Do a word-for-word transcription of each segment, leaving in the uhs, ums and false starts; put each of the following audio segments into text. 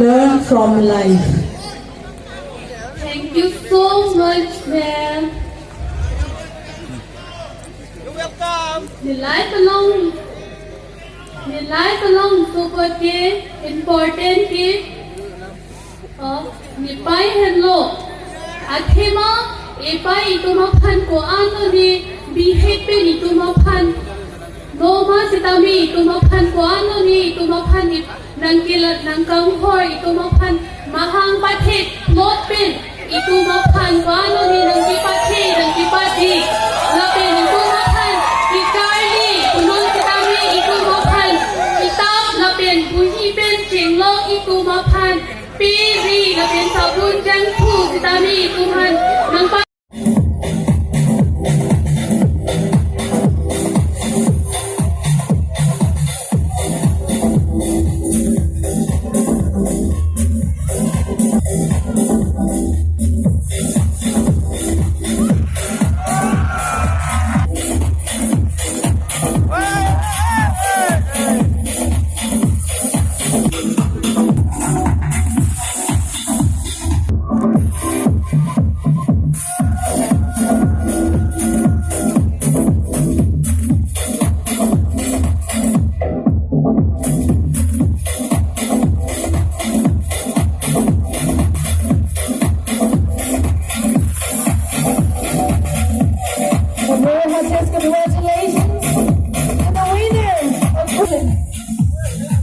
Learn from life. Thank you so much, ma'am. You're welcome. Nilai palong, nilai palong support ke important ke, oh, nepei henlo. Athema epei itum aphan ko-an lo ne bihek pen itum aphan. Noma sitame itum aphan ko-an lo ne itum aphan ip-, nangkila-, nangkanghoi itum aphan mahang pathe plot pen itum aphan ko-an lo ne nangkepathe, nangkepathe. Lapen itum aphan kekarli, punon sitame itum aphan kitap lapen buhi pen chenglok itum aphan peri lapen sabun jangthu sitame itum aphan nangpa- A very heartiest congratulations to the winner of Golden.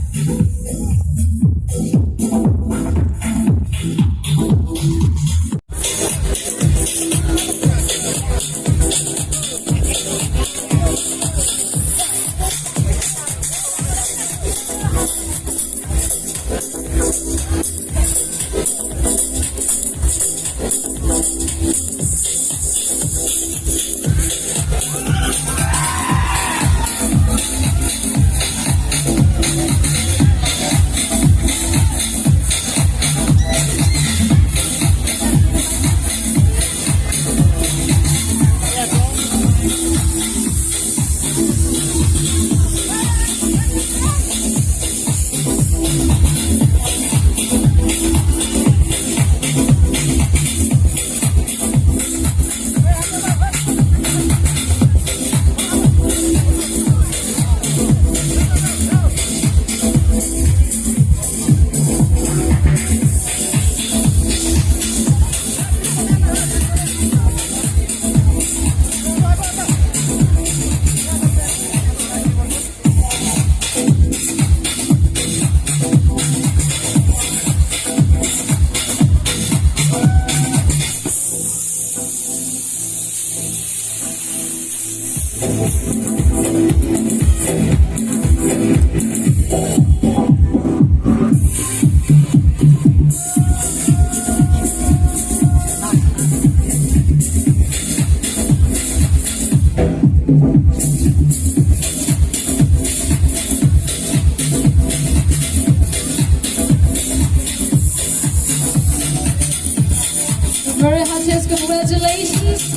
Very heartiest congratulations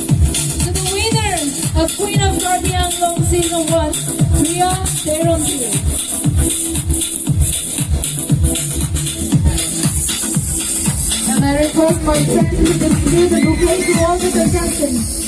to the winner of Queen of Karbi Anglong Season one, Priya Teronpi. And I request my friends to distribute the bouquet to all the contestants.